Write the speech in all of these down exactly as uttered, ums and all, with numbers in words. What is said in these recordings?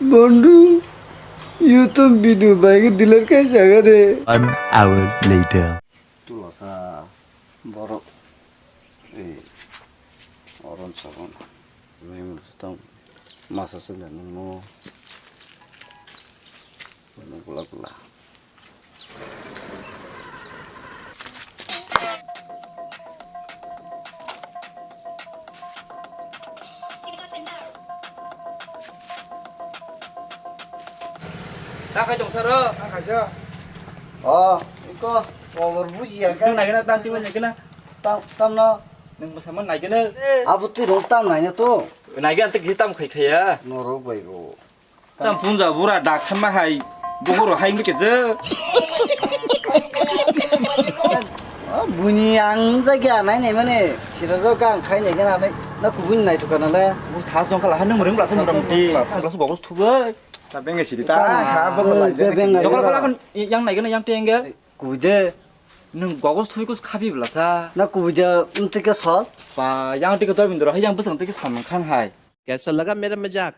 Bondu, YouTube video bai khe delete khai jaga de. One hour later. Tulosa borok, eh, oron soron, masa sunda nungno, nungla gula. Takai tong saro. Takai jo. Oh, iko, kobor buji ya kan? Nang nai kena tam tinggal nai kena. Tam, tam no. Nang bersama nai kena. Abu tu rong tam nai na to. Nai kena tak hitam khai khai ya. Norok bai ro. Tam punja bura dak sama hai. Buhur hai mi keje. Buni ang jagya nai nai mane sira jo kang khai nai gana nai na kubuni nai thuka na le. Bus thas jong khala hanung ring bla se mota muti. Bla se gogos thubai. Ta benge sidi ta ha bo lai je. Jokol kala kon yang nai gana yang tenge. Kubuje nung gogos thui kus khabi bla sa. Na kubuje unti ke sol. Pa yang tike dor bindro hai yang besang tike samang khan hai. Kaisa laga mera majak?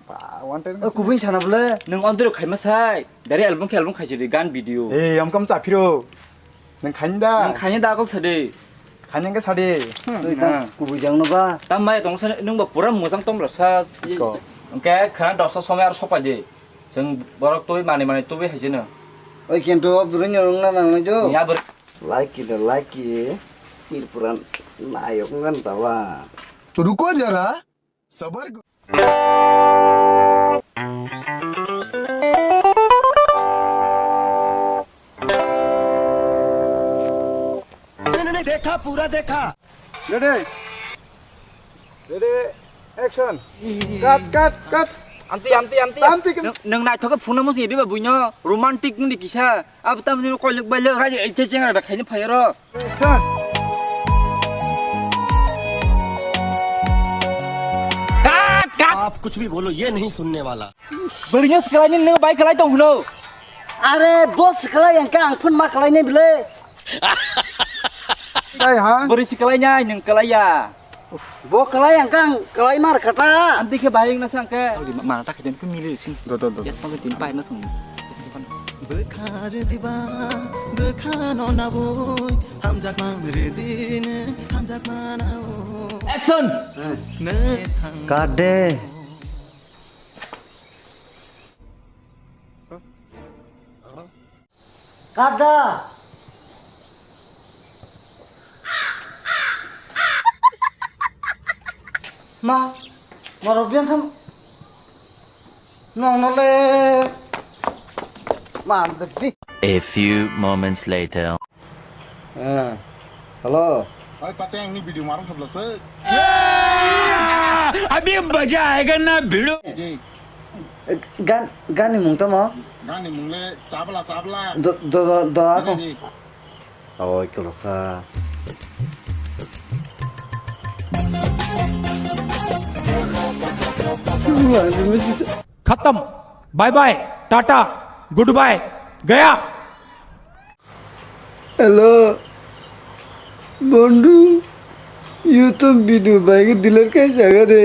Ba, wanted. O kubun sana bole. Nung on dro khaima sai. Dari album khe album khaisi di gan video. Eh, am kam cha phiro. Nung khain da? Nung khain da kok sade. Khain ke sade. Oi, ta kubun jang no ba. Tam mai tong sa nung ba pura mojang tom rasa. Ko. Oke, khana dosa somai ar sopa de. Chwng borok twi mani mani twi hai jeno. Oi kintu o bwrwi ni rwngna nang nai do. Ya bwrwi. Lucky da lucky. Mirpura nayok ngan tawa. Ruko jara, sabar. नहीं, नहीं, नहीं, देखा, पूरा देखा। Ready? Ready? Action. Cut, cut, cut. Amti, amti, amti. Amti ke- Nung, nung naithok khe phone mo sini ba buino romantic ni kisa. Ab tam ni koilok bailok hai ei che chenga da khaini phayaro. Action. Cut, cut. आप कुछ भी बोलो, ये नहीं सुनने वाला। Bwrwino swkalaini nwng bai kwlai tong hwno. Are bo swkalai ang khe ang phun ma kwlainai bwle. Ai ha? Bwrwi swkalainai nwng kwlaiya. Bo kwlai ang khe ang kwlai mar kha ta. Amtwi khe bai wngna sa ang khe. Ma ta khe den khe mili sing. Do, do, do. Yes, pang din pai na sung. Bwkha rwdiba, bwkha no nabwi, hamjakma rwdini, hamjakma nao. Action! Nai thang- Cut de. Cut da. Ma, morok biang tham. Nong no le. Ma, de bi. A few moments later. Ah, hello. Oi, pacheng ni video marung khabla se. Abhi maza aayega na bhidu. Gan, gan ni mung tamo? Gan ni mung le chabla, chabla. Do, do, do, do ako. Oi, kolosa. Khatam. Bye bye. Tata. Goodbye. Gaya. Hello, bondu, YouTube video bai khe delete khai jaga de.